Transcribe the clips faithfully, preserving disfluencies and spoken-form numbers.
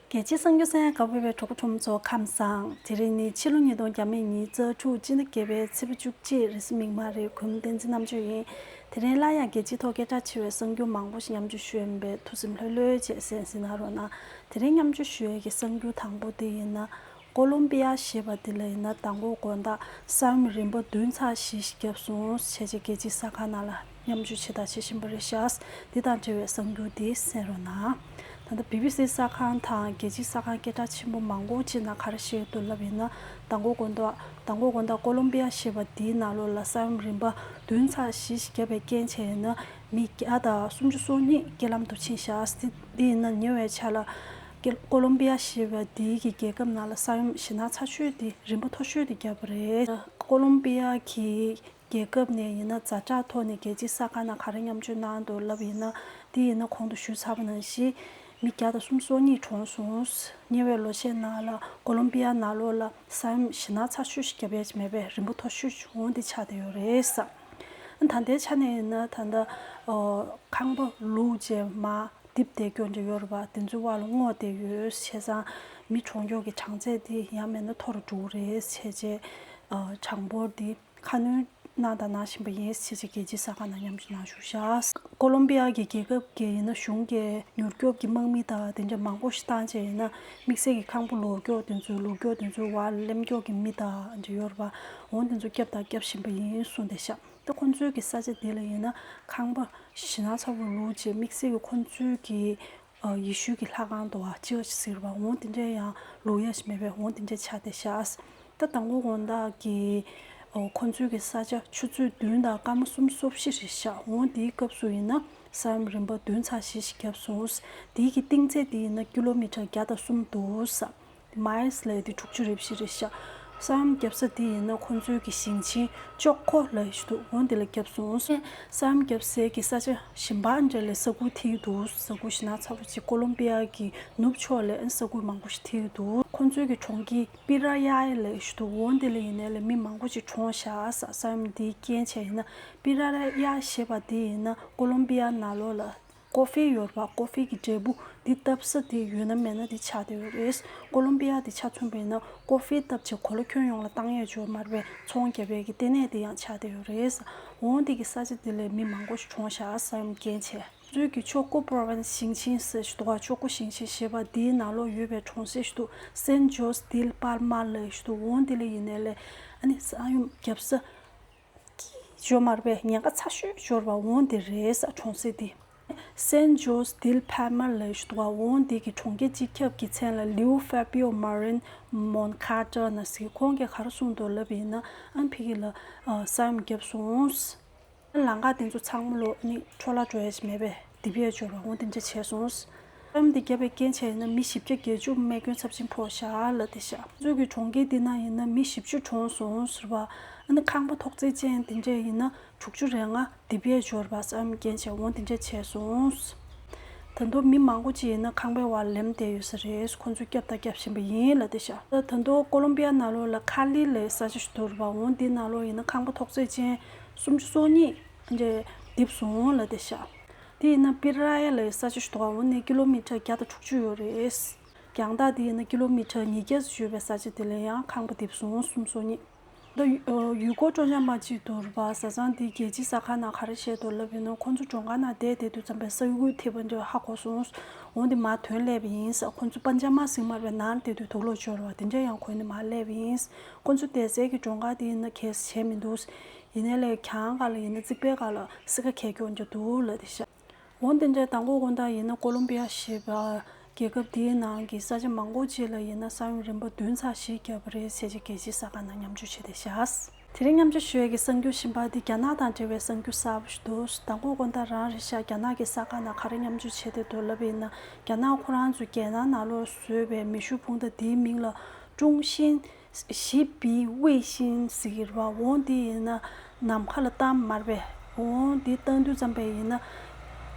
རྒྱལ་སྤྱིའི་གསར་འགྱུར་གསན་གནང་བའི་གྲོགས་པོ་ཁྲོམ་ཚོ་ཁམས་བཟང་། དེ་རིང་ནི་ཕྱི་ལོ་ཉིས་སྟོང་ཉི་ཤུ་གཅིག་ཚེས་དྲུག་སྤྱི་ཟླ་བརྒྱད་པའི་ཚེས་པ་བཅུ་གཅིག་རེས་གཟའ་མིག་དམར་རེད། གུས་མོ་བསྟན་འཛིན་རྣམ་དཔྱོད་ཡིན། དེ་རིང་སླར་ཡང་རྒྱལ་སྤྱིའི་ཐོག་སྐད་གྲགས་ཆེ་བའི་གསར་འགྱུར་མང་པོ་ཞིག་མཉམ་སྤྱོད་ཞུ་ཡིན་པས་ཐུགས་སེམས་ལྷོད་ལྷོད་བྱས་གསན་གཟིགས་གནང་རོགས་གནང་། དེ་རིང་མཉམ་སྤྱོད་ཞུ་ཡས་ཀྱི་གསར་འགྱུར་དང་པོ་དེ་ཡིན་ན། ཀོ་ལོམ་པི་ཡ་ཞེས་པ་འདི་ལ་ཡིན་ན་མདང་དགོང་དགོང་དག་ས་ཡོམ་རིམ་པ་བདུན་ཚེག་བཞི་ཞིག་བརྒྱབ་སོང་བྱས་བྱས་རྒྱལ་སྤྱིའི་གསར་ཁང་ནང་ལ་མཉམ་སྤྱོད་བྱེད་དང་བྱེད་བཞིན་པ་རེད་ཤག་འདི་དང་འབྲེལ་བའི་གསར་འགྱུར་འདི་གསན་རོགས་གནང་། ད་ལྟ་བི་བི་སི་གསར་ཁང་དང་རྒྱལ་སྤྱིའི་གསར་ཁང་སྐད་གྲགས་ཆེན་པོ་མང་པོ་ཅིག་ནང་ག་རེ་བཤད་འདུག་ལབ་ཡིན་ན། མདང་དགོང་དགོང་དག་མདང་དགོང་དགོང་དག་ཀོ་ལོམ་པི་ཡ་ཞེས་པ་འདིའི་ནང་ལོགས་ལ་ས་ཡོམ་རིམ་པ་བདུན་ཚེག་བཞི་ཞིག་བརྒྱབ་པའི་རྐྱེན་བྱས་ཡིན་ན། མི་བརྒྱ་དང་སུམ་ཅུ་སོ་གཉིས་རྐྱེན་ལམ་དུ་ཕྱིན་ཤག་འདི་འདི་ཡིན་ན་ཉེ་བའི་ཆར་ལ་ཀེ་ཀོ་ལོམ་པི་ཡ་ཞེས་པ་འདིའི་གི་རྒྱལ་ཁབ་ནང་ལ་ས་ཡོམ་ཞེད་སྣང་ཚ་ཤོས་དེ་རིམ་པ་མཐོ་ཤོས་དེ་བརྒྱབ་པ་རེད། ཀོ་ལོམ་པི་ཡ་གི་རྒྱལ་ཁབ་ནས་ཡིན་ན་ཛ་དྲག་ཐོག་ནས་རྒྱལ་སྤྱིའི་གསར་ཁང་ནང་ག་རེ་མཉམ་སྤྱོད་གནང་འདུག་ལབ་ཡིན་ན། འདི་ཡིན་ན་གོང་དུ་ཞུས་ཚར་བ་ནང་བཞིན་མི་བརྒྱ་དང་སུམ་ཅུ་སོ་གཉིས་གྲོངས་སོང་། ཉེ་བའི་ལོ་ཤས་ནང་ལ་ཀོ་ལོམ་པི་ཡ་ནང་ལོགས་ལ་ས་ཡོམ་ཞེད་སྣང་ཚ་ཤོས་ཤིག་བརྒྱབ་ཡ་ཅིག་མེད་པས་རིམ་པ་མཐོ་ཤོས་འོང་འདི་ཆགས་བསྡད་ཡོད་རེད་ས། ད་ལྟའི་ཆ་ནས་ཡིན་ན་ད་ལྟ་ཨོ་ཁང་པ་ལུག་བཅས་མར་རྡིབ་བསྡད་སྐྱོན་ཅིག་ཡོད་རེད་པ། དེ་ཚོའི་དབར་ལ་སྔོག་བསྡད་ཡོད། བྱས་ཙང་མི་གྲོངས་སྐྱོན་གྱི་གྲངས་ཚད་དེ་ཡང་མིན་ན་མཐོ་རུ་འགྲོ་གི་རེད་བྱས་རྗེས་གྲངས་འབོར་དེ་ཁ་སྣོན་གནང་དང་གནང་བཞིན་པ་ཡིན་ཞེས་བྱས་རྒྱལ་སྤྱིའི་གསར་ཁང་ནང་མཉམ་ཞུགས་གནང་བཞུགས་ཤག་ཀོ་ལོམ་པི་ཡ་གི་རྒྱལ་ཁབ་ཀྱི་ཡིན་ན་གཞུང་གིས་མྱུར་སྐྱོབ་ཀྱི་དམག་མི་དང་དེ་འདྲ་མང་པོ་ཞིག་བཏང་བྱས་ཡིན་ན་དམིགས་བསལ་གྱི་ཁང་པ་ལོག་སྐྱོག་དེ་ཚོའི་ལུག་སྐྱོག་དེ་ཚོའི་བར་གླེམ་སྐྱོག་གི་མི་དང་འདྲ་ཡོད་རེད་པ། འོང་དེ་ཚོ་སྐྱོབ་དང་སྐྱོབ་བཞིན་པ་ཡིན་གསུངས་བསྡད་ཤག་ད་ཁོང་ཚོའི་གི་ས་ཆ་དེ་ལ་ཡིན་ན་ཁང་པ་ཞེད་སྣང་ཚ་པོ་ལུག་བྱས་དམིགས་བསལ་གྱི་ཁོང་ཚོའི་གི་ཨ་ཡེ་ཤུའི་གི་ལྷ་ཁང་དུ་བ་ཅི་བ་ཞིག་ཟེར་བ་འོང་དེ་འདྲའི་ཡང་ལུག་ཡ་ཞིག་མེད་པའི་འོང་དེ་འདྲའི་ཆགས་བསྡད་ཤག་ད་དང་པོ་དགོང་དག་གི་ཨོ་ཁོང་ཚོའི་གི་ས་ཆ་ཆུ་ཚོད་བདུན་དང་སྐར་མ་སུམ་ཅུ་སོ་བཞི་རེད་ཤག་འོང་དེའི་སྐབས་སུ་ཡིན་ན་ས་ཡོམ་རིམ་པ་བདུན་ཚེག་བཞི་ཞིག་བརྒྱབ་སོང་། དེའི་གི་གཏིང་ཚད་དེ་ཡིན་ན་ཀི་ལོ་མི་ཊར་བརྒྱ་དང་གསུམ་འདུག་ས། མའིལ་ལབ་ཡ་དེ་དྲུག་ཅུ་རེ་བཞི་རེད་ཤག་ས་ཡོམ་བརྒྱབ་ས་དེ་ཡིན་ན་ཁོང་ཚོའི་གི་ཞིང་ཆེན་ཅོག་ཁོ་ལབ་ཡ་ཞིག་འདུག་འོང་དེ་ལ་བརྒྱབ་སོང་། ས་ཡོམ་བརྒྱབ་སའི་གི་ས་ཆ་གཞན་པ་འདྲ་ལ་ས་ཁུལ་ཐིག་འདུག་ས་ཁུལ་ཞེད་སྣང་ཚ་པོ་ཅིག་ཀོ་ལོམ་པི་ཡ་གི་ནུབ་ཕྱོགས་ལ་ས་ཁུལ་མང་པོ་ཞིག་ཐིག་འདུག་ཁོང་ཚོའི་གི་གྲོང་ཁྱེར་པི་ར་ཡ་ལབ་ཡ་ཞིག་འདུག་འོང་དེ་ལ་ཡིན་ནའི་ལ་མི་མང་པོ་ཅིག་གྲོངས་ཤག་ས་ས་ཡོམ་འདིའི་རྐྱེན་བྱས་ཡིན་ན་པི་ར་ཡ་ཞེས་པ་དེ་ཡིན་ན་ཀོ་ལོམ་པི་ཡ་ནང་ལོགས་ལ། ཀོ་ཧྥེ་ཡོད་རེད་པ། ཀོ་ཧྥེ་གི་འབྲས་བུ་འདི་བཏབ་ས་དེ་ཡོད་ན་མེད་ན་དེ་ཆགས་བསྡད་ཡོད་རེད། ཀོ་ལོམ་པི་ཡ་དེ་ཆ་མཚོན་པ་ཡིན་ན་ཀོ་ཧྥེ་བཏབ་བྱས་གོ་ལ་ཁྱོན་ཡོངས་ལ་བཏང་ཡས་ཅིག་ཡོད་མ་རེད་པས། ཚོང་རྒྱག་པའི་གི་ལྟེ་གནས་དེ་ཡང་ཆགས་བསྡད་ཡོད་རེད། འོང་དེ་གི་ས་ཆ་དེ་ལ་མི་མང་པོ་ཞིག་གྲོངས་ཤག་ས་ཡོམ་རྐྱེན་བྱས། ཚོའི་གི་ཆོ་ཀོ་པོ་རོ་ཝིན་སི་ཞིང་ཆེན་ཟེར་ཞིག་འདུག་ག་ཆོ་ཀོ་ཞིང་ཆེན་ཞེས་པ་དེའི་ནང་ལོགས་ཡོད་པའི་གྲོང་གསེབ་ཞིག་འདུག་སན་ཇོས་དིལ་པལ་མ་ལབ་ཞིག་འདུག་འོང་དེ་ལ་ཡིན་ནའི་ལས་ཨ་ནི་ས་ཡོམ་བརྒྱབ་ས། ཅོ་མར་པའི་ཉེན་ཁ་ཚ་ཤོས་ཤོར་བ་འོང་དེ་རེད་ས་གྲོང་གསེབ་དེ། སན་ཇོས་དིལ་ཕལ་མར་ལབ་ཞིག་འདུག་ག་འོང་དེ་གི་གྲོང་ཁྱེར་སྤྱི་ཁྱབ་ཀྱི་མཚན་ལ་ལིའུ་ཧྥེ་པིའོ་མ་རིན་མོན་ཁ་ཏྲ་ན་ཟེར། ཁོང་གིས་ག་རེ་གསུངས་འདུག་ལབ་ཡིན་ན་ཨ་ཕ་གི་ལ་ས་ཡོམ་བརྒྱབ་སོང་། ལམ་ཁ་དེ་ཚོ་ཚང་མ་ལོ་ནི་འཕྲོ་བརླག་འགྲོ་ཡ་ཞིག་མེད་པས་རྡིབ་ཡས་སྦྱོར་བ་འོང་དེ་འདྲ་བྱས་སོང་། ས་ཡོམ་དེ་བརྒྱབ་པའི་རྐྱེན་བྱས་ཡིན་ན་མི་བཞི་བརྒྱ་བརྒྱད་ཅུ་རྨས་སྐྱོན་ཚབས་ཆེན་ཕོག་ཤག་ལབ་བསྡད་ཤག་ཁོང་ཚོའི་གི་གྲོང་ཁྱེར་དེ་ན་ཡིན་ན་མི་བཞི་བཅུ་གྲོངས་སོང་ཟེར་བ། ཨ་ནི་ཁང་པ་ཐོག་བརྩེགས་ཅན་དེ་འདྲས་ཡིན་ན་དྲུག་ཅུ་རེ་ལྔ་རྡིབ་ཡས་སྦྱོར་བ་ས་ཡོམ་རྐྱེན་བྱས་འོང་དེ་འདྲས་བྱས་སོང་། ད་དུང་མི་མང་པོ་ཅིག་ཡིན་ན་ཁང་པའི་བར་ལེམ་བསྡད་ཡོད་ས་རེད། ཁོང་ཚོས་སྐྱབས་དང་སྐྱབས་བཞིན་པ་ཡིན་ལབ་བསྡད་ཤག་ད་དུང་ཀོ་ལོམ་པི་ཡ་ནང་ལོགས་ལ་ཁ་ལི་ལབ་ས་ཆ་ཞིག་འདུག་རེད་པ། འོང་དེ་ནང་ལོགས་ཡིན་ན་ཁང་པ་ཐོག་བརྩེགས་ཅན་སུམ་ཅུ་སོ་གཉིས་འདྲས་རྡིབ་སོང་ལབ་བསྡད་ཤག་དེ་ཡིན་ན་པི་ར་ཡ་ལབ་ས་ཆ་ཞིག་འདུག་ག་འོང་ནས་ཀི་ལོ་མི་ཊར་བརྒྱ་དང་དྲུག་ཅུ་ཡོད་རེད། རྒྱང་ཐག་དེ་ཡིན་ན་ཀི་ལོ་མི་ཊར་ཉིས་བརྒྱ་ཙམ་ཡོད་པའི་ས་ཆ་དེ་ལ་ཡང་ཁང་པ་རྡིབ་སོང་། སུམ་ཅུ་སོ་གཉིས། ད་ཡུལ་སྐོར་སྤྲོ་འཆམ་པ་གཅིག་འདུག་རེད་པ། བཟའ་ཚང་དེ་རྒྱལ་སྤྱིའི་གསར་ཁང་ནང་ག་རེ་བཤད་འདུག་ལབ་ཡིན་ན་ཁོང་ཚོ་མགྲོན་ཁང་ནང་བསྡད་བསྡད་དུས་ཙམ་པའི་ས་ཁུག་ཐེབས་པ་འདྲ་ཧ་གོ་སོང་། འོང་དེ་མར་ཐོན་སླེབས་པ་ཡིན་ས། ཁོང་ཚོ་པན་ཇ་མ་ཟིན་མར་བའི་ནང་བསྡད་དུས་དུག་ལོག་འབྱོར་བ་དེ་འདྲ་ཡང་གོན་ནས་མར་སླེབས་པ་ཡིན། ཁོང་ཚོ་བསྡད་སའི་གི་མགྲོན་ཁང་དེ་ཡིན་ན་གས་བྱས་མི་འདུག་ཡིན་ནའི་ལས་གྱང་ཁ་ལ་ཡིན་ན་རྩིག་པའི་ཁ་ལ་སི་ཀ་གས་སྐྱོན་འདྲ་འདུག་ལབ་བསྡད་ཤག་འོ་དེ་འདྲའི་དང་པོ་དགོང་དག་ཡིན་ན་ཀོ་ལོམ་པི་ཡ་ཞེས་པ་རྒྱལ་ཁབ་དེའི་ནང་གི་ས་ཆ་མང་པོ་ཅིག་ལ་ཡིན་ན་ས་ཡོམ་རིམ་པ་བདུན་ཚེག་བཞི་བརྒྱབ་པ་རེད་ཟེར་གྱི་རྒྱལ་སྤྱིའི་གསར་ཁང་ནང་མཉམ་སྤྱོད་བྱས་བསྡད་ཤག་དེ་རིང་མཉམ་སྤྱོད་ཞུ་ཡས་ཀྱི་གསར་འགྱུར་གཞན་པ་དེ་རྒྱ་ནག་དང་འབྲེལ་བའི་གསར་འགྱུར་གསར་པ་ཞིག་འདུག་དང་པོ་དགོང་དག་རང་རེད་ཤག་རྒྱ་ནག་གི་གསར་ཁང་ནང་ག་རེ་མཉམ་སྤྱོད་བྱས་བསྡད་འདུག་ལབ་པ་ཡིན་ན། རྒྱ་ནག་ཁོ་རང་ཚོས་རྒྱལ་ནང་ནང་ལོགས་བཟོས་པའི་མེ་ཤུགས་འཕུར་མདའ་དེའི་མིང་ལ་ཀྲུང་ཤིན་ཞི་པི་ཝེ་ཤིན་ཟེར་གྱི་རེད་པ། འོང་དེ་ཡིན་ན་ནམ་མཁའ་ལ་བཏང་མ་རེད་པས། འོང་དེ་བཏང་དུས་ཙམ་པ་ཡིན་ན།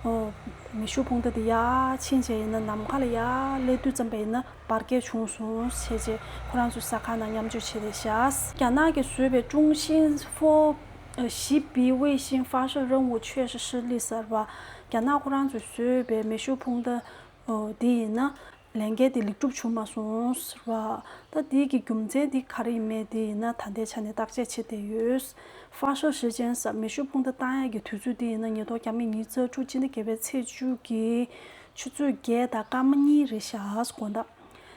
ཨོ། མེ་ཤུགས་འཕུར་མདའ་དེ་ཡར་ཕྱིན་བྱས་ཡིན་ན་ནམ་མཁའ་ལ་ཡར་སླེབས་དུས་ཙམ་པ་ཡིན་ན་འབར་གས་བྱུང་སོང་བྱས་རྗེས་ཁོ་རང་ཚོའི་གསར་ཁང་ནང་མཉམ་སྤྱོད་བྱས་བསྡད་ཤག་རྒྱ་ནག་གིས་བཟོས་པའི་ཀྲུང་ཤིན་ཧྥོ་ཞི་པི་ཝེ་ཤིན་发射任务确实失利ཟེར་བ། རྒྱ་ནག་ཁོ་རང་ཚོས་བཟོས་པའི་མེ་ཤུགས་འཕུར་མདའ་ཨོ་དེ་ཡིན་ན། ལས་འགན་དེ་ལེགས་གྲུབ་བྱུང་མ་སོང་ཟེར་བ། ད་དེའི་གི་རྒྱུ་མཚན་དེ་ག་རེ་ཡིན་མེད་དེ་ཡིན་ན་ད་ལྟའི་ཆ་ནས་བརྟག་དཔྱད་བྱེད་བསྡད་ཡོད། ཧྥ་ཤོ་ཞི་ཅན་ཟེར་མེ་ཤུགས་འཕུར་མདའ་བཏང་ཡག་གི་དུས་ཚོད་དེ་ཡིན་ན་ཉིས་སྟོང་ཉི་ཤུ་རྩ་དྲུག་སྤྱི་ཟླ་བརྒྱད་པའི་ཚེས་བཅུ་གི་ཆུ་ཚོད་བརྒྱད་དང་སྐར་མ་གཉིས་རེད་ཤག་དགོང་དག་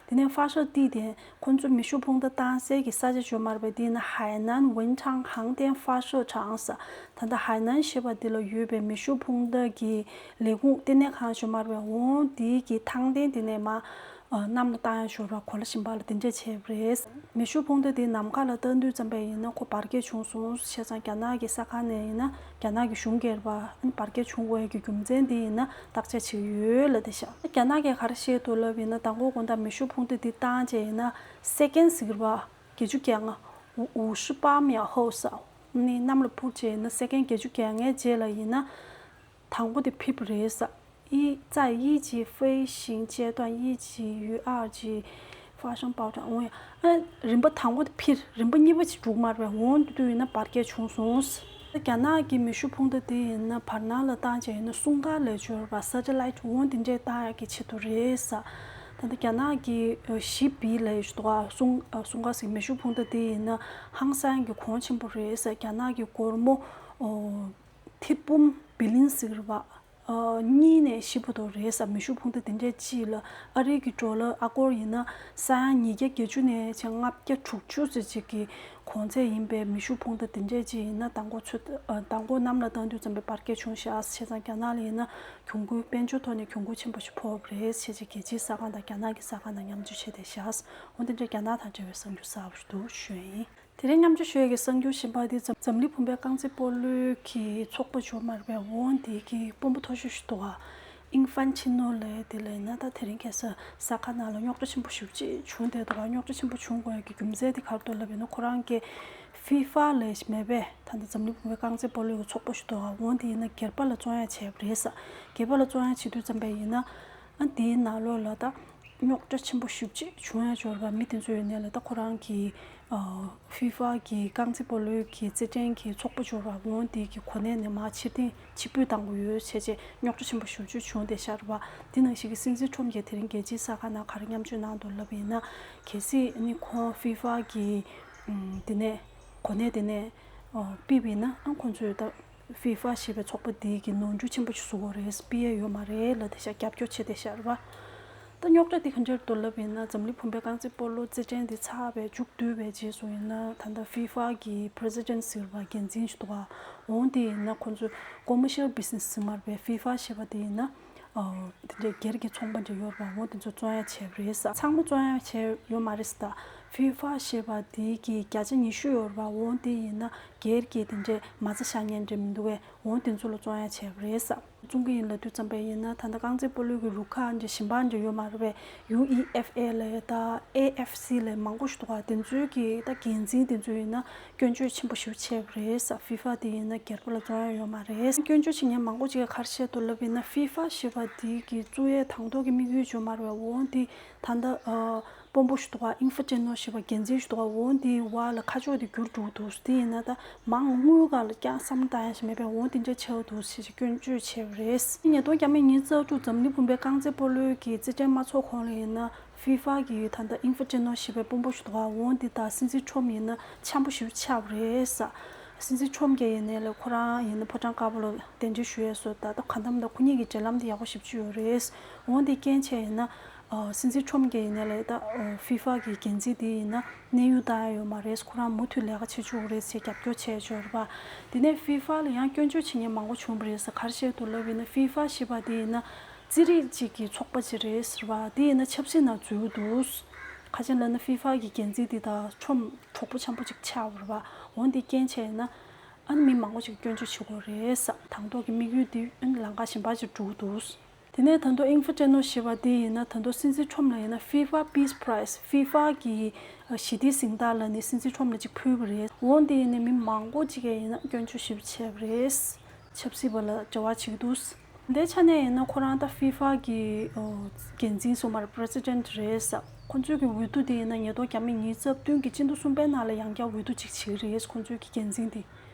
དེ་ནས་ཧྥ་ཤོ་ཏི་དེ་ཁོང་ཚོ་མེ་ཤུགས་འཕུར་མདའ་བཏང་སའི་གི་ས་ཆ་ཡོད་མ་རེད་པས། དེ་ཡིན་ན་ཧའེ་ནན་ཝེན་ཁྲང་ཧང་ཏེན་ཧྥ་ཤོ་ཁྲང་ཟེར། ད་ལྟ་ཧའེ་ནན་ཞེས་པ་འདི་ལ་ཡོད་པའི་མེ་ཤུགས་འཕུར་མདའ་གི་ལས་ཁུངས་ལྟེ་གནས་ཁང་ཞིག་མར་བའི་འོང་དེའི་གི་ཐང་སྟེང་དེ་ནས་མར་གནམ་ལ་བཏང་ཡ་ཞོར་བ་གོ་ལ་གཞན་པ་ལ་དེ་འདྲས་བྱས་པ་རེད། མེ་ཤུགས་འཕུར་མདའ་དེ་ནམ་མཁའ་ལ་བཏང་དུས་ཙམ་པས་ཡིན་ན་ཁོ་འབར་གས་བྱུང་སོང་། བྱས་ཙང་རྒྱ་ནག་གི་ས་ཁང་ནས་ཡིན་ན་རྒྱ་ནག་གི་གཞུང་སྒེར་པ་ཨ་ནི་འབར་གས་བྱུང་དགོས་ཡ་གི་རྒྱུ་མཚན་དེ་ཡིན་ན་བརྟག་དཔྱད་བྱེད་ཀྱི་ཡོད་ལབ་བསྡད་ཤག་རྒྱ་ནག་གིས་ག་རེ་བཤད་འདུག་ལབ་ཡིན་ན་མདང་དགོང་དགོང་དག་མེ་ཤུགས་འཕུར་མདའ་དེ་བཏང་རྗེས་ཡིན་ན་སེ་ཀན་ཟེར་གྱི་རེད་པ། བརྒྱད་ཅུ་གྱ་ལྔ། ཝུ་ཧྲི་པམ་ཡ་ཧོ་ས། ནི་གནམ་ལ་འཕུར་བྱས་ན་སེ་ཀན་བརྒྱད་ཅུ་གྱ་ལྔའི་རྗེས་ལ་ཡིན་ན། དང་པོ་དེ་ཕེབས་པ་རེད་ས། ཨི་ཙ་ཡི་ཅི་ཧྥེ་ཤིང་ཅེ་ཏོན་ཡི་ཅི་ཡུ་ཨར་ཅི་ཧྥ་ཤང་པའོ་ཀྲང་འོང་ཡ། ཨ་རིམ་པ་དང་པོ་དེ་ཕེབས། རིམ་པ་གཉིས་པ་ཅིག་འགྲོ་གི་མ་རེད་པས། འོང་དུས་ཡིན་ན་འབར་གས་བྱུང་སོང་ས། རྒྱ་ནག་གི་མེ་ཤུགས་འཕུར་མདའ་དེ་ཡིན་ན་བར་སྣང་ལ་བཏང་བྱས་ཡིན་ན་སྲུང་སྐར་ལས་སྦྱོར་བ་སེ་ཊི་ལའིཊ་འོང་དེ་འདྲས་བཏང་ཡག་གི་ཆེད་དུ་རེད་ས། ད་ལྟ་རྒྱ་ནག་གི་ཞི་བི་ལབ་ཡག་ཅིག་འདུག་ག་སྲུང་སྲུང་སྐར་ཟེར་མེ་ཤུགས་འཕུར་མདའ་དེ་ཡིན་ན་ཧང་སང་གི་གོང་ཆེན་པོ་རེད་ས། རྒྱ་ནག་གི་སྒོར་མོ་ཐེར་འབུམ་བི་ལིན་ཟེར་བ་གཉིས་ནས་བཞི་བར་དུ་རེད་ས། མེ་ཤུགས་འཕུར་མདའ་དེ་འདྲས་ཅིག་ལ་ཨ་རིའི་གི་ཌོ་ལར་ཨ་སྒོར་ཡིན་ན་ས་ཡ་ཉིས་བརྒྱ་བརྒྱད་ཅུ་ནས་བྱས་ལྔ་བརྒྱ་དྲུག་ཅུ་ཙམ་ཅིག་གི་གོང་ཚད་ཡིན་པའི་མེ་ཤུགས་འཕུར་མདའ་དེ་འདྲས་ཅིག་ཡིན་ན་མདང་དགོང་ཚོད་མདང་དགོང་གནམ་ལ་བཏང་དུས་ཙམ་པའི་འབར་གས་བྱུང་ཤག་བྱས་ཙང་རྒྱ་ནག་ལ་ཡིན་ན་གྱོང་གུན་དཔལ་འབྱོར་ཐོག་ནས་གྱོང་གུན་ཆེན་པོ་ཞིག་ཕོག་པ་རེད། བྱས་ཙང་རྒྱལ་སྤྱིའི་ས་ཁང་དང་རྒྱ་ནག་གི་ས་ཁང་དང་མཉམ་སྤྱོད་བྱས་བསྡད་ཤག་འོ་དེ་འདྲ་རྒྱ་ནག་དང་འབྲེལ་བའི་གསར་འགྱུར་གསར་པ་ཞིག་འདུག་ཞུ་ཡ་ཡིན། དེ་རིང་མཉམ་སྤྱོད་ཞུ་ཡ་གི་གསར་འགྱུར་གཞན་པ་དེ་འཛམ་འཛམ་གླིང་བུམ་པའི་རྐང་རྩེད་སྤོ་ལོའི་གི་ཚོགས་པ་ཡོད་མ་རེད་པས། འོ་དེ་གི་དཔོན་པོ་མཐོ་ཤོས་ཤིག་འདུག་ག་ཨིན་ཧྥན་ཆི་ནོ་ལབ་དེ་ལ་ཡིན་ན་ད་དེ་རིང་ཁ་སང་ས་ཁ་ནང་ལ་རྙོག་དྲ་ཆེན་པོ་ཞེ་པོ་ཅིག་བྱུང་བསྡད་འདུག་ག་རྙོག་དྲ་ཆེན་པོ་བྱུང་དགོས་ཡ་གི་རྒྱུ་མཚན་དེ་ག་རེ་འདུག་ལབ་ཡིན་ན་ཁོ་རང་གི་ཧྥི་ཧྥ་ལབ་ཞིག་མེད་པས། ད་ལྟ་འཛམ་གླིང་བུམ་པའི་རྐང་རྩེད་སྤོ་ལོའི་གི་ཚོགས་པ་ཞིག་འདུག་ག་འོ་དེ་ཡིན་ན་སྒེར་པ་ལ་བཙོང་ཡ་བྱས་པ་རེད་ས། སྒེར་པ་ལ་བཙོང་ཡ་བྱེད་དུས་ཙམ་པ་ཡིན་ན་ཨ་དེའི་ནང་ལོགས་ལ་ད་རྙོག་དྲ་ཆེན་པོ་ཞེ་པོ་ཅིག་བྱུང་ཡ་འབྱོར་བ་མི་དེ་ཚོ་ཡོད་ནའི་ལ་ད་ཁོ་རང་གི་ཧྥི་ཧྥ་གི་རྐང་རྩེད་སྤོ་ལོའི་གི་རྩེད་འགྲན་གི་ཚོགས་པ་འབྱོར་བ་འོ་དེ་གི་གོ་གནས་ནས་མར་ཕྱིར་འཐེན་ཕྱིར་འབུད་བཏང་དགོས་ཡོད་བྱས་བྱས་རྙོག་དྲ་ཆེན་པོ་ཞེ་པོ་ཅིག་བྱུང་བསྡད་ཤག་རེད་པ། དེ་ནང་བཞིན་གི་སྲིད་འཛིན་ཁྲོམ་གྱིས་དེ་རིང་རྒྱལ་སྤྱིའི་གསར་ཁང་ནང་ག་རེ་མཉམ་སྤྱོད་གནང་འདུག་ལབ་ཡིན་ན། གལ་སྲིད་ནི་ཁོང་ཧྥི་ཧྥ་གི་དེ་ནས་གོ་གནས་དེ་ནས་ཕུད་པ་ཡིན་ན་ཨ་ཁོང་ཚོས་ད་ཧྥི་ཧྥ་ཞེས་པའི་ཚོགས་པ་འདི་གི་ནོར་འཁྲུལ་ཆེན་པོ་ཞིག་བཟོ་གི་རེད། ཕུད་ཡས་ཡོད་མ་རེད་ལབ་དེ་ཤ་རྒྱབ་སྐྱོར་བྱས་བསྡད་ཤག་རེད་པ། ད་རྙོག་དྲ་འདི་ག་འདྲ་འདུག་ལབ་ཡིན་ན་འཛམ་གླིང་བུམ་པའི་རྐང་རྩེད་སྤོ་ལོ་རྩེད་འགྲན་འདི་ཚར་བའི་མཇུག་བསྡུས་པའི་རྗེས་སུ་ཡིན་ན་ད་ལྟ་ཧྥི་ཧྥ་གི་པི་རེ་སི་ཌེན་ཊི་ཟེར་བ་འགན་འཛིན་ཞིག་འདུག་ག་འོ་དེ་ཡིན་ན་ཁོང་ཚོས་ཀོ་མར་ཤལ་བི་ཛི་ནེ་སི་ཟེར་མ་རེད་པས། ཧྥི་ཧྥ་ཞེས་པ་དེ་ཡིན་ན། དེ་འདྲའི་སྒེར་གྱི་ཚོང་པ་འདྲ་ཡོད་རེད་པ། འོ་དེ་ཚོ་བཙོང་ཡ་བྱས་པ་རེད་ས། ཚང་མ་བཙོང་ཡ་བྱས་ཡོད་མ་རེད་ས། ད་ཧྥི་ཧྥ་ཞེས་པ་དེ་གི་བརྒྱ་ཆ་ཉི་ཤུ་ཡོད་རེད་པ། འོ་དེ་ཡིན་ན་སྒེར་གྱི་དེ་འདྲའི་མ་རྩ་བཞག་མཁན་འདྲ་མི་འདུག་གས། འོ་དེ་ཚོ་ལ་བཙོང་ཡ་བྱས་པ་རེད་ས། བཙོང་གི་ཡིན་ལབ་དུས་ཙམ་པ་ཡིན་ན་ད་ལྟ་རྐང་རྩེད་སྤོ་ལོའི་གི་རུ་ཁག་འདྲ་གཞན་པ་འདྲ་ཡོད་མ་རེད་པས། ཡུ་ཨི་ཨེཕ་ཨེ་ལབ་ཡ་ད་ཨེ་ཨེཕ་སི་ལབ་ཡ་མང་པོ་ཞིག་འདུག་ག་དེ་ཚོའི་གི་ད་འགན་འཛིན་དེ་ཚོ་ཡིན་ན། སྐྱོན་བརྗོད་ཆེན་པོ་ཞེ་པོ་བྱས་པ་རེད་ས། ཧྥི་ཧྥ་དེ་ཡིན་ན་སྒེར་པ་ལ་བཙོང་ཡ་ཡོད་མ་རེད། སྐྱོན་བརྗོད་བྱེད་མཁན་མང་པོ་ཅིག་གིས་ག་རེ་བཤད་འདུག་ལབ་ཡིན་ན་ཧྥི་ཧྥ་ཞེས་པ་དེ་གི་བཙུགས་ཡས་དང་ཐོག་གི་དམིགས་ཡུལ་ཡོད་མ་རེད་པ། འོ་དེ་ད་ལྟ་དཔོན་པོ་ཞིག་འདུག་ག་ཨིན་ཧྥ་ཅན་ནོ་ཞེས་པ་འགན་འཛིན་ཞིག་འདུག་ག་འོ་དེའི་བར་ལ་ཁ་ཕྱོགས་དེ་འགྱུར་འགྲོ་གི་འདུག་དེ་ཡིན་ན་ད་མང་དངུལ་སྒང་ལ་ཀྱང་བསམ་བློ་བཏང་ཡ་ཞིག་མེད་པས། འོ་དེ་འདྲ་ཆགས་ཀྱི་འདུག་ཞེས་སྐྱོན་བརྗོད་བྱས་པ་རེད། ཉིས་སྟོང་ཉི་ཤུ་རྩ་དྲུག་འཛམ་གླིང་བུམ་པའི་རྐང་རྩེད་སྤོ་ལོའི་གི་རྩེད་འགྲན་མ་ཚོགས་གོང་ལ་ཡིན་ན། ཧྥི་ཧྥ་གི་ད་ལྟ་ཨིན་ཧྥ་ཅན་ནོ་ཞེས་པའི་དཔོན་པོ་ཞིག་འདུག་ག་འོ་འདི་དང་སྲིད་འཛིན་ཁྲོམ་ཡིན་ན་འཆམ་པོ་ཞེ་པོ་ཆགས་པ་རེད་ས། སྲིད་འཛིན་ཁྲོམ་གྱིས་ཡིན་ནའི་ལས་ཁོ་རང་ཡིན་ན་ཕོ་བྲང་དཀར་པོ་ལ་གདན་འདྲེན་ཞུ་ཡས་སོ། ད་ལྟ་གང་ལྟར་མིན་ད་ཁོ་གཉིས་ཀྱི་འབྲེལ་ལམ་དེ་ཡག་པོ་ཞེ་པོ་ཅིག་ཡོད་རེད། འོ་འདི་རྐྱེན་བྱས་ཡིན་ན་སྲིད་འཛིན་ཁྲོམ་གྱིས་ཡིན་ནའི་ལས་ད་ཧྥི་ཧྥ་གི་འགན་འཛིན་དེ་ཡིན་ན་གནས་དབྱུང་བཏང་ཡ་ཡོད་མ་རེད། ཁོ་རང་མུ་མཐུད་ལས་ཀ་བྱེད་ཆོག་གི་རེད་ཟེར་རྒྱབ་སྐྱོར་བྱས་ཡོད་རེད་པ། དེ་ནས་ཧྥི་ཧྥ་ལ་ཡང་སྐྱོན་བརྗོད་བྱེད་མཁན་མང་པོ་བྱུང་བ་རེད་ས། ག་རེ་བཤད་འདུག་ལབ་ཡིན་ན་ཧྥི་ཧྥ་ཞེས་པ་དེ་ཡིན་ན། རྩིས་རིག་ཅིག་གི་ཚོགས་པ་ཅིག་རེད་ཟེར་བ་དེ་ཡིན་ན་ཆབ་སྲིད་ནང་འཛུལ་འདུག་ཁ་ཆེན་ལབ་ན་ཧྥི་ཧྥ་གི་འགན་འཛིན་དེ་དང་ཁྲོམ་གྲོགས་པོ་འཆམ་པོ་ཅིག་ཆགས་པ་རེད་པ། འོ་འདི་རྐྱེན་བྱས་ན་ཨ་ནི་མི་མང་པོ་ཅིག་སྐྱོན་བརྗོད་བྱེད་དགོས་རེད་ས། དང་ཐོག་གི་དམིགས་ཡུལ་དེ་ཨ་ནི་ལམ་ཁ་གཞན་པ་ཅིག་འགྲོ་གི་འདུག་དེ་ནས་ད་དུང་ཨིན་ཧྥ་ཅན་ནོ་ཞེས་པ་དེ་ཡིན་ན་ད་དུང་སྲིད་འཛིན་ཁྲོམ་ལ་ཡིན་ན་ཧྥི་ཧྥ་པིས་པི་རའི་ཛི་ཧྥི་ཧྥ་གི་ཞི་བདེའི་གཟེངས་རྟགས་ལ་ནི་སྲིད་འཛིན་ཁྲོམ་ལ་ཅིག་ཕུལ་བ་རེད། འོ་འདི་ཡིན་ནའི་མི་མང་པོ་ཅིག་གིས་ཡིན་ན་སྐྱོན་བརྗོད་ཞེ་པོ་བྱས་པ་རེད། ཆབ་སྲིད་པ་ལ་འབྲེལ་བ་བྱེད་ཀྱི་འདུག་འདིའི་ཆ་ནས་ཡིན་ན་ཁོ་རང་ད་ཧྥི་ཧྥ་གི་འགན་འཛིན་སོ་མར་པི་རེ་སི་ཌེན་ཊི་རེད་ས། ཁོ་ཚོའི་གི་འོས་བསྡུ་དེ་ཡིན་ན་ཉིས་སྟོང་ཉི་ཤུ་རྩ་བདུན་གི་སྤྱི་ཟླ་གསུམ་པའི་ནང་ལ་ཡང་བསྐྱར་འོས་བསྡུ་ཅིག་བྱེད་ཀྱི་རེད། ཁོ་ཚོའི་གི་འགན་འཛིན་དེ།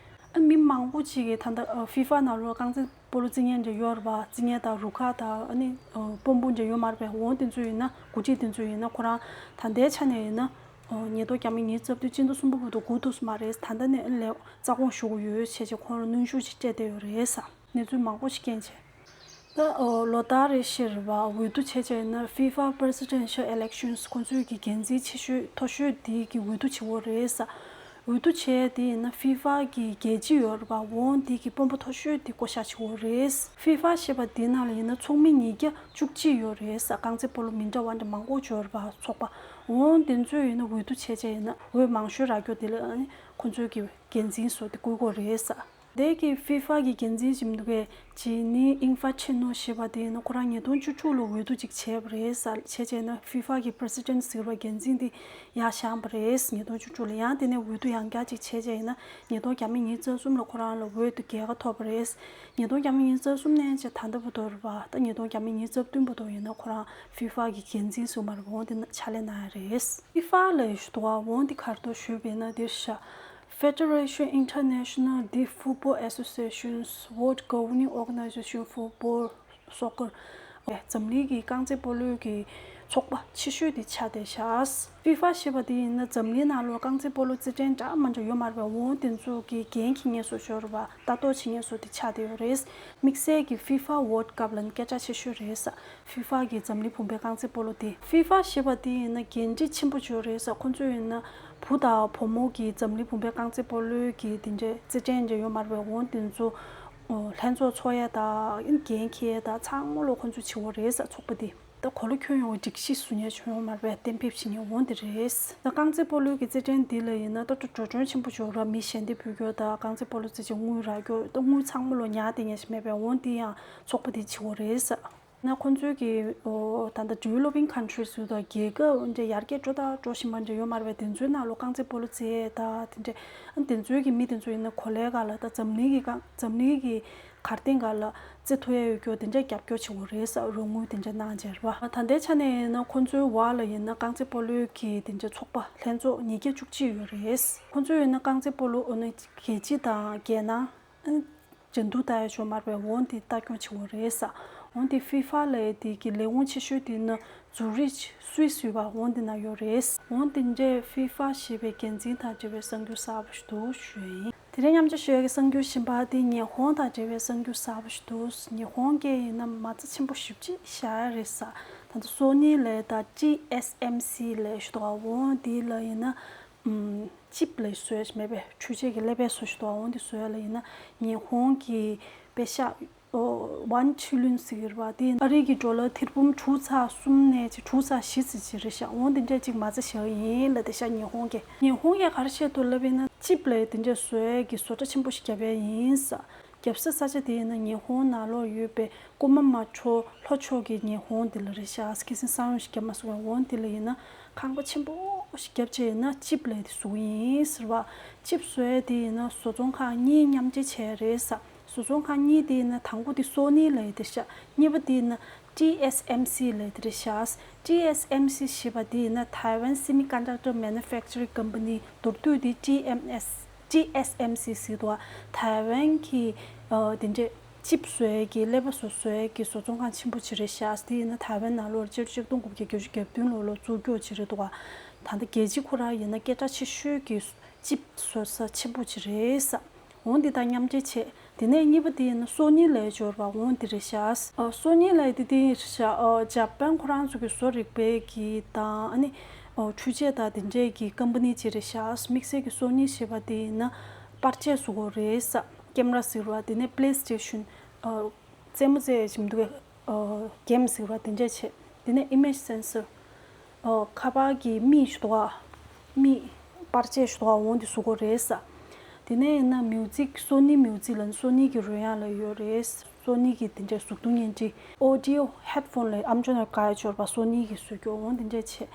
ཨ་མི་མང་པོ་ཅིག་གིས་ད་ལྟ་ཧྥི་ཧྥ་ནང་ལོགས་རྐང་རྩེད་ སྤོ་ལོ་རྩེད་མཁན་འདྲ་ཡོད་རེད་པ། རྩེད་མཁན་དང་རུ་ཁག་དང་ཨ་ནི་དཔོན་པོ་འདྲ་ཡོད་མ་རེད་པས། འོ་དེ་ཚོ་ཡིན་ན་འགོ་ཁྲིད་དེ་ཚོ་ཡིན་ན་ཁོ་རང་ད་ལྟའི་ཆ་ནས་ཡིན་ན་ཉིས་སྟོང་བརྒྱ་མེད་ཉི་ཤུ་རྩ་བདུན་སྤྱི་ཟླ་གསུམ་པ་བར་དུ་སྒུག་ཐུབ་ས་མ་རེད། ད་ལྟ་ནས་ཨ་ནི་ལས་རྩ་དགོངས་ཞུ་གི་ཡོད་བྱས་བྱས་ཁོང་རང་གནོན་ཤུགས་ཅིག་སྤྲད་བསྡད་ཡོད་རེད་ས། གནས་ཚུལ་མང་པོ་ཞིག་རྐྱེན་བྱས། ད་ལོ་ལྟར་རེ་བཞིན་རེད་པ། འོས་བསྡུ་བྱས་བྱས་ཡིན་ན་FIFA Presidential Elections ཁོང་ཚོའི་གི་འགན་འཛིན་ཆེ་ཤོས་མཐོ་ཤོས་དེ་གི་འོས་བསྡུ་བྱེད་ཀྱི་ཡོད་རེད་ས། འོས་བསྡུ་བྱས་དེ་ཡིན་ན་ཕི་ཧྥ་གི་རྒྱལ་སྤྱི་ཡོད་རེད་པ། འོ་དེ་གི་དཔོན་པོ་མཐོ་ཤོས་དེ་བསྐོ་བཞག་བྱེད་ཀྱི་ཡོད་རེད། ཕི་ཧྥ་ཞེས་པ་དེ་ནང་ལ་ཡིན་ན་ཚོགས་མི་ཉིས་བརྒྱ་བཅུ་གཅིག་ཡོད་རེད་ས། རྐང་རྩེད་སྤོ་ལོ་མི་འདྲ་བ་འདྲ་མང་པོ་ཡོད་རེད་པ་ཚོགས་པ། འོ་དེ་ཚོས་ཡིན་ན་འོས་བསྡུ་བྱས་བྱས་ཡིན་ན་འོས་མང་ཤོས་རག་རྒྱུ་དེ་ལ་ཨ་ནི་ཁོང་ཚོའི་གི་འགན་འཛིན་བཟོ་དེ་བསྐོ་གི་ཡོད་རེད་ས། དེ་གི་ཕི་ཧྥ་གི་འགན་འཛིན་ཞིག་འདུག་གས། ཇི་ནི་ཨིན་ཧྥ་ཆེ་ནོ་ཞེས་པ་དེ་ཡིན་ན་ཁོ་རང་ཉིས་སྟོང་བཅུ་དྲུག་ལོ་འོས་བསྡུ་ཅིག་བྱས་པ་རེད་ས། བྱས་བྱས་ན་ཕི་ཧྥ་གི་པི་རེ་སི་ཌེན་ཊི་ཟེར་བ་འགན་འཛིན་དེ་ཡར་བཞེངས་པ་རེད། ཉིས་སྟོང་བཅུ་དྲུག་ལ། ཡང་དེ་ནས་འོས་བསྡུ་ཡང་བསྐྱར་ཅིག་བྱས་བྱས་ཡིན་ན་ཉིས་སྟོང་བརྒྱ་མེད་ཉི་ཤུ་རྩ་གསུམ་ལ་ཁོ་རང་ལ་འོས་དེ་བརྒྱད་ཀ་ཐོབ་པ་རེད། ཉིས་སྟོང་བརྒྱ་མེད་ཉི་ཤུ་རྩ་གསུམ་ནས་བྱས་ད་ལྟ་བར་དུ་རེད་པ། ད་ཉིས་སྟོང་བརྒྱ་མེད་ཉི་ཤུ་རྩ་བདུན་བར་དུ་ཡིན་ན་ཁོ་རང་ཕི་ཧྥ་གི་འགན་འཛིན་ཟེར་མ་རེད་པ། འོ་དེ་ན་ཕྱག་ལས་གནང་ཡ་རེད། ཕི་ཧྥ་ལ་ཞུ་དོ་བ་འོ་དེ་ག་རེ་འདུག་ཞུས་པ་ཡིན་ན་དེ་ཤ། Federation International de Football Associations World Governing Organization Football Soccer འཛམ་གླིང་གི་རྐང་རྩེད་སྤོ་ལོའི་གི་ཚོགས་པ་ཆེ་ཤོས་དེ་ཆགས་བསྡད་ཤག་ཕི་ཧྥ་ཞེས་པ་དེ་ཡིན་ན་འཛམ་གླིང་ནང་ལོགས་རྐང་རྩེད་སྤོ་ལོ་རྩེད་འགྲན་འདྲ་མི་འདྲ་ཡོད་མ་རེད་པས། འོ་དེ་ཚོ་གི་འགན་འཁྱེར་མཁན་སུ་ཡོད་རེད་པ། ལྟ་རྟོག་བྱེད་མཁན་སུ་དེ་ཆགས་བསྡད་ཡོད་རེད། དམིགས་བསལ་གྱི་ཕི་ཧྥ་ཝོལ་ཌི་ཀབ་ལ་ནི་སྐད་གྲགས་ཆེ་ཤོས་རེད་ས། ཕི་ཧྥ་གི་འཛམ་གླིང་བུམ་པའི་རྐང་རྩེད་སྤོ་ལོ་དེ། ཕི་ཧྥ་ཞེས་པ་དེ་ཡིན་ན་འགན་འཁྲི་ཆེན་པོ་ཅིག་ཡོད་རེད་ས། ཁོང་ཚོས་ཡིན་ན་བུ་དང་བུ་མོ་གི་འཛམ་གླིང་བུམ་པའི་རྐང་རྩེད་སྤོ་ལོའི་གི་དེ་འདྲའི་རྩེད་འགྲན་འདྲ་ཡོད་མ་རེད་པས། འོ་དེ་ཚོ་ལྷན་ཚོགས་ཚོགས་ཡས་དང་འགན་འཁྱེར་ཡས་དང་ཚང་མ་ལོ་ཁོང་ཚོས་བྱེད་ཀྱི་ཡོད་རེད་ས། ཚོགས་པ་དེ། ད་གོ་ལ་ཁྱོན་ཡོངས་སྒྲིག་གཞི་བཟོ་མཁན་ཅིག་ཡོད་མ་རེད་པས། གཏན་འབེབས་བྱེད་མཁན་འོ་དེ་རེད། ད་རྐང་རྩེད་སྤོ་ལོའི་གི་རྩེད་འགྲན་འདི་ལ་ཡིན་ན་ད་ལྟ་འགྲོ་གྲོན་ཆེན་པོ་ཅིག་ཡོད་རེད། མི་ཞལ་འདེབས་ཕུལ་རྒྱུ་དང་རྐང་རྩེད་སྤོ་ལོ་རྩེད་ཆས་དངུལ་རག་རྒྱུ། ད་དངུལ་ཚང་མ་ལོ་ཉར་བསྡད་མཁན་ཞིག་མེད་པས། འོ་འདི་ཡང་ཚོགས་པ་དེས་བྱེད་ཀྱི་ཡོད་རེད་ས། ན་ཁོང་ཚོའི་གི་ཨོ་ད་ལྟ་ཌི་ཝེ་ལོ་པིང་ཁན་ཊི་རིས་ཟེར་དང་རྒྱལ་ཁབ་འདྲ་ཡར་རྒྱས་འགྲོ་དང་འགྲོ་བཞིན་པ་འདྲ་ཡོད་མ་རེད་པས། དེ་ཚོའི་ནང་ལོགས་རྐང་རྩེད་སྤོ་ལོ་རྩེད་དང་དེ་འདྲ། ཨ་དེ་ཚོའི་གི་མི་དེ་ཚོ་ཡིན་ན་གོ་ལའི་སྒང་ལ་ད་འཛམ་གླིང་གི་རྐང་འཛམ་གླིང་གི་གར་སྟེགས་སྒང་ལ་རྩེད་ཐུབ་ཡ་ཡོད་རྒྱུ་དེ་འདྲ་རྒྱབ་སྐྱོར་བྱེད་དགོས་རེད་ས། རོགས་དངུལ་དེ་འདྲ་གནང་བྱས་རེད་པ། ད་ལྟའི་ཆ་ནས་ཡིན་ན་ཁོང་ཚོའི་འོག་ལ་ཡིན་ན་རྐང་རྩེད་སྤོ་ལོའི་གི་དེ་འདྲ་ཚོགས་པ་ལྷན་ཚོགས་ཉིས་བརྒྱ་བཅུ་གཅིག་ཡོད་རེད། ཁོང་ཚོ་ཡིན་ན་རྐང་རྩེད་སྤོ་ལོ་འོ་ན་རྒྱལ་སྤྱི་དང་རྒྱལ་ནང་ཨ་འགྲན་བསྡུར་ལྟ་ཡ་ཡོད་མ་རེད་པས། འོ་འདི་ལྟ་སྐྱོང་བྱེད་དགོས་རེད་ས། འོ་འདི་ཕི་ཧྥ་ལབ་ཡ་དེ་གི་ལས་ཁུངས་ཆེ་ཤོས་དེ་ནི་ཛུ་རིཆ་སུད་སི་ཡོད་པ། འོ་འདི་ན་ཡོད་རེད། འོ་འདི་འདྲའི་ཕི་ཧྥ་ཞེས་པའི་འགན་འཛིན་དང་འབྲེལ་བའི་གསར་འགྱུར་གསར་པ་ཞིག་འདུག་ཞུ་ཡ་ཡིན། དེ་རིང་མཉམ་སྤྱོད་ཞུ་ཡ་གི་གསར་འགྱུར་གཞན་པ་དེ་ཉི་ཧོང་དང་འབྲེལ་བའི་གསར་འགྱུར་གསར་པ་ཞིག་འདུག་ཉི་ཧོང་སྐད་ཡིན་ན་མ་རྩ་ཆེན་པོ་ཞེ་པོ་ཅིག་བཞག་ཡ་རེད་ས། ད་ལྟ་སོ་ནི་ལབ་ཡ་དང་ཊི་ཨེས་ཨེམ་སི་ལབ་ཡ་ཞིག་འདུག་འོ་འདི་ལ་ཡིན་ན། ཨམ། ཅིབ་ལབ་ཡ་བཟོ་ཡ་ཞིག་མེད་པས། འཕྲུལ་ཆས་ཀྱི་ཀླད་པ་བཟོ་ཡ་ཞིག་འདུག་འོ་འདི་བཟོ་ཡ་ལ་ཡིན་ན་ཉི་ཧོང་གི་པེ་ཤག་ཨོ་ཝན་ཊི་རི་ལི་ཡོན་ཟེར་གྱི་རེད་པ། དེ་ཨ་རི་གི་ཌོ་ལར་ཐེར་འབུམ་དྲུག་ཚེག་གསུམ་ནས་ཅིག་དྲུག་ཚེག་བཞི་ཙམ་ཅིག་རེད་ཤག་འོ་འདི་འདྲས་ཅིག་མ་རྩ་བཞག་ཡིན་ལབ་བསྡད་ཤག་ཉི་ཧོང་གིས། ཉི་ཧོང་གིས་ག་རེ་བཤད་འདུག་ལབ་པ་ཡིན་ན་ཅིབ་ལབ་ཡ་དེ་འདྲས་བཟོ་ཡ་གི་བཟོ་གྲྭ་ཆེན་པོ་ཞིག་བརྒྱབ་ཡ་ཡིན་ས། རྒྱབ་ས་ས་ཆ་དེ་ཡིན་ན་ཉི་ཧོང་ནང་ལོགས་ཡོད་པའི་ཀུ་མ་མ་ཊོ་ལྷོ་ཕྱོགས་ཀྱི་ཉི་ཧོང་དེ་ལ་རེད་ཤག་ཁ་སང་ས་ཡོམ་ཞིག་བརྒྱབ་མ་སོང་བས། འོ་དེ་ལ་ཡིན་ན་ཁང་པ་ཆེན་པོ་ཞིག་བརྒྱབ་བྱས་ཡིན་ན་ཅིབ་ལབ་ཡ་དེ་བཟོ་གི་ཡིན་ཟེར་བ། ཅིབ་བཟོ་ཡ་དེ་ཡིན་ན་བཟོ་ཚོང་ཁང་གཉིས་མཉམ་འབྲེལ་བྱས་རེད་ས། བཟོ་ཚོང་ཁང་གཉིས་དེ་ཡིན་ན་དང་པོ་དེ་སོ་ནི་ལབ་ཡ་དེ་ཤག་གཉིས་པ་དེ་ཡིན་ན་ཊི་ཨེས་ཨེམ་སི་ལབ་ཡ་དེ་རེད་ཤག་ཊི་ཨེས་ཨེམ་སི་ཞེས་པ་དེ་ཡིན་ན་Taiwan Semiconductor Manufacturing Company། མདོར་བསྡུས་དེ་ཊི་ཨེམ་ཨེས། ཊི་ཨེས་ཨེམ་སི་ཟེར་འདུག་བ། ཐའེ་ཝན་གྱི་ཨ་དེ་འདྲས་ཅིབ་བཟོ་ཡས་ཀྱི་ཀླད་པ་བཟོ་བཟོ་ཡས་ཀྱི་བཟོ་ཚོང་ཁང་ཆེན་པོ་ཅིག་རེད་ཤག་དེ་ཡིན་ན་ཐའེ་ཝན་ནང་ལོ་ཆིག་སྟོང་དགུ་བརྒྱ་བརྒྱད་ཅུ་གྱ་བདུན་ལོ་ལ་བཙུགས་རྒྱུ་ཅིག་རེད་འདུག་བ། ད་ལྟ་རྒྱལ་སྤྱི་ཁོ་རང་ཡིན་ན་སྐད་གྲགས་ཆེ་ཤོས་ཀྱི་ཅིབ་བཟོ་ས་ཆེན་པོ་ཅིག་རེད་ས། འོ་འདི་དང་མཉམ་འབྲེལ་བྱས། དེ་ནས་གཉིས་པ་དེ་ཡིན་ན་སོ་ནི་ལབ་ཡས་ཅིག་ཡོད་རེད་པ། འོ་འདི་རེད་ཤག་ཨ་སོ་ནི་ལབ་ཡས་དེ་དེ་རེད་ཤག་ཨ་ཇ་པན་ཁོ་རང་ཚོ་གི་བཟོ་རིག་པའི་གི་དང་ཨ་ནི་ཨོ་འཕྲུལ་ཆས་དང་དེ་འདྲས་ཀྱི་ཀམ་པ་ནི་ཅིག་རེད་ཤག་དམིགས་བསལ་གྱི་སོ་ནི་ཞེས་པ་དེ་ཡིན་ན་པར་ཆས་བཟོ་གི་རེད་ས། ཀེམ་ར་ཟེར་བ་དེ་ནས་པི་ལེ་སི་ཊེ་ཤན། ཨོ་རྩེད་མོ་རྩེ་ཡས་ཅིག་མི་འདུག་གས། ཨོ་གེམ་ཟེར་བ་དེ་འདྲས་བྱས། དེ་ནས་ཨི་མེ་ཇི་སེན་སར། ཨོ་ཁ་པར་གྱི་མིག་ཞིག་འདུག་ག་མིག་པར་ཆས་ཞིག་འདུག་ག་འོ་འདི་བཟོ་གི་རེད་ས། དེ་ནས་ཡིན་ན་མིའུ་ཛིག་སོ་ནི་མིའུ་ཛིག་ལ་སོ་ནི་གི་རོལ་དབྱངས་ལབ་ཡོད་རེད། སོ་ནི་གི་དེ་འདྲའི་གཟུགས་མཐོང་བརྙན་འཕྲིན། ཨོ་ཌི་ཡོ་ཧེཌ་ཕོན་ལ་ཨམ་ཅོག་ནང་ག་ཡ་འབྱོར་པ་སོ་ནི་གི་བཟོ་རྒྱུ་འོང་དེ་འདྲས་བྱས།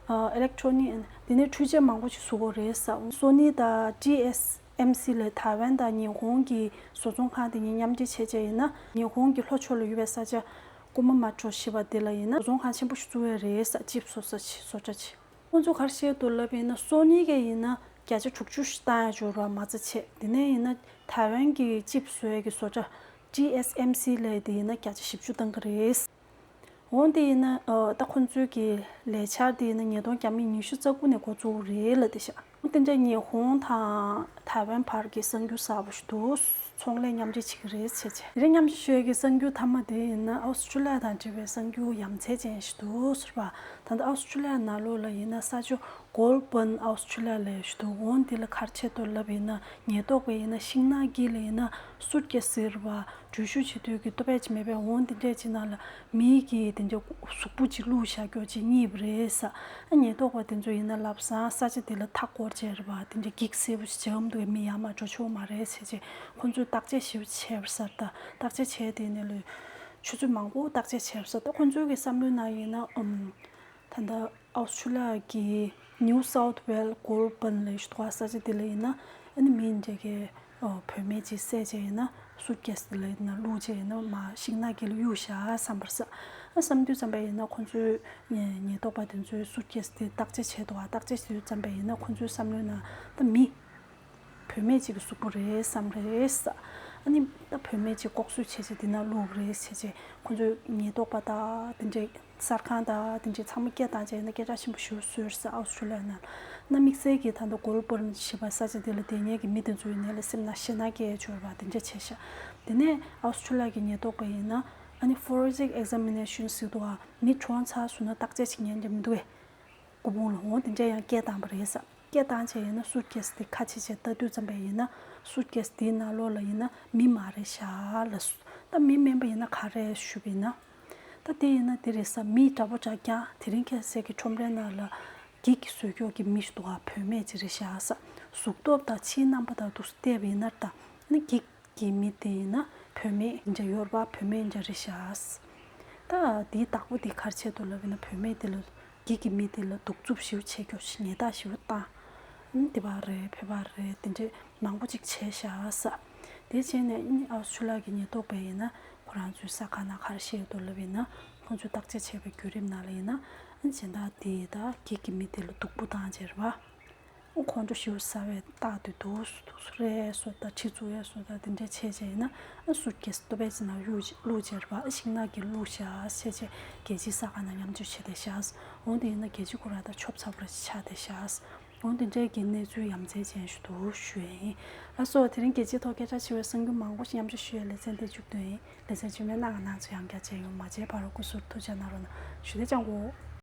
ཨ་ཨི་ལེག་ཊོ་ནིག་དེ་ནས་འཕྲུལ་ཆས་མང་པོ་ཞིག་བཟོ་གི་རེད་ས། སོ་ནི་དང་ཊི་ཨེས་ཨེམ་སི་ལ་ཐའེ་ཝན་དང་ཉི་ཧོང་གི་བཟོ་ཚོང་ཁང་དེ་གཉིས་མཉམ་འབྲེལ་བྱས་བྱས་ཡིན་ན་ཉི་ཧོང་གི་ལྷོ་ཕྱོགས་ལ་ཡོད་པའི་ས་ཆ་ཀུ་མ་མ་ཊོ་ཞེས་པ་དེ་ལ་ཡིན་ན་བཟོ་ཚོང་ཁང་ཆེན་པོ་ཞིག་བཙུགས་ཡས་རེད་ས། ཅིབ་བཟོ་ས་ཆེ་བཟོ་གྲྭ་ཆེ། ཁོང་ཚོ་ག་རེ་བཤད་འདུག་ལབ་པ་ཡིན་ན་སོ་ནི་གིས་ཡིན་ན་བརྒྱ་ཆ་དྲུག་ཅུ་ཞིག་བཏང་ཡ་འབྱོར་བ་མ་རྩ་བྱས། དེ་ནས་ཡིན་ན་ཐའེ་ཝན་གྱི་ཅིབ་བཟོ་ཡས་ཀྱི་བཟོ་གྲྭ་ ཊི་ཨེས་ཨེམ་སི་ལས་དེ་ཡིན་ན་བརྒྱ་ཆ་བཞི་བཅུ་བཏང་གི་རེད། འོན་ཏེ་ཡིན་ན་ཨ་ད་ཁོང་ཚོའི་གི་ལས་འཆར་དེ་ཡིན་ན་ཉིས་སྟོང་ཉི་ཤུ་རྩ་དགུ་ནས་འགོ་བཙུགས་རེད་ལབ་དེ་ཤག་དེ་འདྲ་ཉི་ཧོང་དང་ཐའེ་ཝན་བར་གྱི་གསར་འགྱུར་གསར་པ་ཞིག་འདུག་ཚོང་ལས་མཉམ་འབྲེལ་བྱེད་ཀྱི་རེད་ཟེར་བྱས། དེ་རིང་མཉམ་ཞུགས་ཞུ་ཡས་ཀྱི་གསར་འགྱུར་མཐའ་མ་དེ་ཡིན་ན་ཨོ་སི་ཁྲུ་ལི་ཡ་དང་འབྲེལ་བའི་གསར་འགྱུར་ཡ་མཚན་ཅན་ཞིག་འདུག་ཟེར་བ། ད་ལྟ་ཨོ་སི་ཁྲུ་ལི་ཡ་ནང་ལོགས་ལ་ཡིན་ན་ས་ཆ་གོལ་ཕོན་ཨོ་སི་ཁྲུ་ལི་ཡ་ལབ་ཡས་ཞིག་འདུག་འོན་དེ་ལ་ག་རེ་བྱེད་འདུག་ལབ་ཡིན་ན་ཉེན་རྟོག་པས་ཡིན་ན་ཤིང་ནགས་དཀྱིལ་ལ་ཡིན་ན་སུཊ་ཀེ་སི་ཟེར་བ། འགྲུལ་བཞུད་བྱེད་དུས་ཀྱི་ལྟོ་ཕད་ཅིག་མེད་པའི་འོང་དེ་འདྲས་ཅིག་ནང་ལ་མིའི་གི་དེ་འདྲས་གཟུགས་པོ་ཅིག་བླུགས་བཞག་རྒྱུ་ཅིག་རྙེད་པ་རེད་ཟེར། ཨ་ཉེན་རྟོག་པ་དེ་ཚོ་ཡིན་ན་ལབ་སང་ས་ཆ་དེ་ལ་མཐའ་བསྐོར་བྱས་རེད་པ། དེ་འདྲས་འགྱིག་སེར་པོ་ཞིག་འཇམ་འདུག་མི་ཡར་མར་འགྲོ་ཆོག་མ་རེད་ཟེར་བྱས་ཁོ་ཚོས་བརྟག་དཔྱད་ཞིབ་བྱས་པ་ཟེར། ད་བརྟག་དཔྱད་བྱས་དེ་ནས་ལོས་ཆུ་ཚོད་མང་པོ་བརྟག་དཔྱད་བྱས་པ་ཟེར། ད་ཁོ་ཚོའི་གི་བསམ་བློའི་ནང་ཡིན་ན་ཨམ། ད་ལྟ་ཨོ་སི་ཁྲུ་ལི་ཡ་གི་ནིའུ་སའུཐ་ཝེལ་གོལ་ཕོན་ལབ་ཞིག་འདུག་ས་ཆ་དེ་ལ་ཡིན་ན་ཨ་ནི་མི་འདྲ་གི་བུད་མེད་ཅིག་བསད་བྱས་ཡིན་ན་སུཊ་ཀེ་སི་དེ་ལ་ཡིན་ན་བླུགས་བྱས་ཡིན་ན་མར་ཤིང་ནགས་དཀྱིལ་ལ་གཡུགས་བཞག་བསམ་པ་རེད་ཟེར། ཨ་བསམ་དུས་ཙམ་པ་ཡིན་ན་ཁོ་ཚོའི་ཉེན་རྟོག་པ་དེ་ཚོའི་སུཊ་ཀེ་སི་དེ་བརྟག་དཔྱད་བྱས་འདུག་ག་བརྟག་དཔྱད་བྱེད་དུས་ཙམ་པ་ཡིན་ན་ཁོ་ཚོའི་བསམ་བློའི་ནང་ད་མི་བུད་མེད་ཅིག་གི་གཟུགས་པོ་རེད་བསམ་རེད་ཟེར། ཨ་ནི་ད་བུད་མེད་ཅིག་ལྐོག་གསོད་བྱས་བྱས་དེ་ན་བླུགས་རེད་ཟེར་བྱས་ཁོ་ཚོས་ཉེན་རྟོག་པ་དང་དེ་འདྲའི་གསར་ཁང་དང་དེ་འདྲའི་ཚང་མ་སྐད་བཏང་བྱས་ན་སྐད་གྲགས་ཆེན་པོ་ཞེ་པོ་བཟོས་ཟེར། ཨོ་སི་ཁྲུ་ལི་ཡ་ནང་ན་དམིགས་བསལ་གྱི་ད་ལྟ་གོལ་ཕོན་ཞེས་པ་ས་ཆ་དེ་ལ་བསྡད་མཁན་གྱི་མི་དེ་ཚོ་ཡིན་ནའི་ལ་སེམས་ནང་ཞེད་སྣང་སྐྱེ་ཡས་བྱུང་བ་དེ་འདྲ་བྱས་ཤག་དེ་ནས་ཨོ་སི་ཁྲུ་ལི་ཡ་གི་ཉེན་རྟོག་པ་ཡིན་ན་ཨ་ནི་ཕོ་རེན་སིག་ཨེག་ཛ་མི་ནེ་ཤན་ཟེར་འདུག་ག་མི་གྲོངས་ཚར་སོང་ན་བརྟག་དཔྱད་བྱེད་མཁན་འདྲ་མི་འདུག་གས། སྐུ་ཕུང་ལ་འོང་དེ་འདྲ་ཡང་སྐད་བཏང་པ་རེད་ཟེར། སྐད་བཏང་བྱས་ཡིན་ན་སུཊ་ཀེ་སི་དེ་ཁ་ཕྱེ་བྱས་ལྟ་དུས་ཙམ་པ་ཡིན་ན་སུཊ་ཀེ་སི་དེའི་ནང་ལོགས་ལ་ཡིན་ན་མི་མ་རེད་ཤག་ལབ་སོང་། ད་མི་མིན་པ་ཡིན་ན་ག་རེ་ཞུས་པ་ཡིན་ན། ད་དེ་ཡིན་ན་དེ་རེད་ཟེར། མི་འདྲ་པོ་འདྲ་རྐྱང་དེ་རིང་ཁ་སང་གི་ཁྲོམ་རའི་ནང་ལ་འགྱིག་གི་བཟོས་ཀྱོག་གི་མི་ཞིག་འདུག་ག་བུད་མེད་ཅིག་རེད་ཤག་ཟེར། གཟུགས་སྟོབས་དང་ཕྱིའི་རྣམ་པ་དང་འདུག་སེ་བལྟས་པ་ཡིན་ན་ད་ཨ་ནི་འགྱིག་གི་མི་དེ་ཡིན་ན་བུད་མེད་ཡིན་འདྲ་ཡོད་རེད་པ། བུད་མེད་ཡིན་འདྲ་རེད་ཤག་ཟེར། ད་དེའི་བདག་པོ་དེ་ག་རེ་བྱས་འདུག་ལབ་ཡིན་ན་བུད་མེད་དེ་ལ་འགྱིག་གི་མི་དེ་ལ་གདུག་རྩུབ་ཞེ་པོ་བྱེད་ཀྱོག་ཞེ་ཉེས་དག་ཞེ་པོ་བཏང་། ཨ་ནི་འདི་པར་རེད་ཕེ་པར་རེད་དེ་འདྲས་མང་པོ་ཅིག་བྱས་ཤག་ཟེར། དེ་བྱས་ནས་ཨ་ནི་ཨོ་སི་ཁྲུ་ལི་ཡ་གི་ཉེན་རྟོག་པས་ཡིན་ན་ཁོ་རང་ཚོའི་གསར་ཁང་ནང་ག་རེ་བཤད་འདུག་ལབ་ཡིན་ན་ཁོང་ཚོས་བརྟག་དཔྱད་བྱས་པའི་བརྒྱུད་རིམ་ནང་ལ་ཡིན་ན་ཨ་ནི་སྦྱིན་བདག་དེ་དང་འགྱིག་གི་མི་དེ་ལ་སྡུག་པོ་བཏང་བྱས་རེད་པ། ཁོང་ཁྲོ་ཞེ་པོ་ཟ་བའི་རྟགས་དེ་འདུག་སུ་རེད་སོ་ད་ཁྲི་ཚུགས་ཡས་སོ་ད་དེ་འདྲས་བྱས་བྱས་ཡིན་ན་ཨ་སུཊ་ཀེ་སི་ལྟོ་ཕད་ཅིག་ནང་གཡུག་བླུགས་བྱས་རེད་པ། ཨ་ཤིང་ནགས་དཀྱིལ་བླུགས་བཞག་བྱས་བྱས་རྒྱལ་སྤྱིའི་གསར་ཁང་ནང་མཉམ་སྤྱོད་བྱས་བསྡད་ཤག་འོང་དེ་ཡིན་ན་རྒྱལ་སྤྱི་ཁོ་རང་ད་ཆོབ་ཚ་པོ་ར་ཅིག་ཆགས་བསྡད་ཤག་འོང་དེ་འདྲས་ཀྱི་གནས་ཚུལ་ཡ་མཚན་ཅན་ཞིག་འདུག་ཞུ་ཡས་ཡིན། ལགས་སོ། དེ་རིང་རྒྱལ་སྤྱིའི་ཐོག་སྐད་གྲགས་ཆེ་བའི་གསར་འགྱུར་མང་པོ་ཞིག་མཉམ་སྤྱོད་ཞུ་ཡས་ལེ་ཚན་འདི་མཇུག་བསྡུ་ཡིན། ལེ་ཚན་རྗེས་མའི་གནངས་ཀ་གནངས་ཚེ་ཡང་བསྐྱར་མཇལ་ཡོང་། མ་མཇལ་བར་སྐུ་གཟུགས་ཐུགས་ཅག་གནང་རོགས་གནང་། ཞུ་དེ་ཅང་གོ།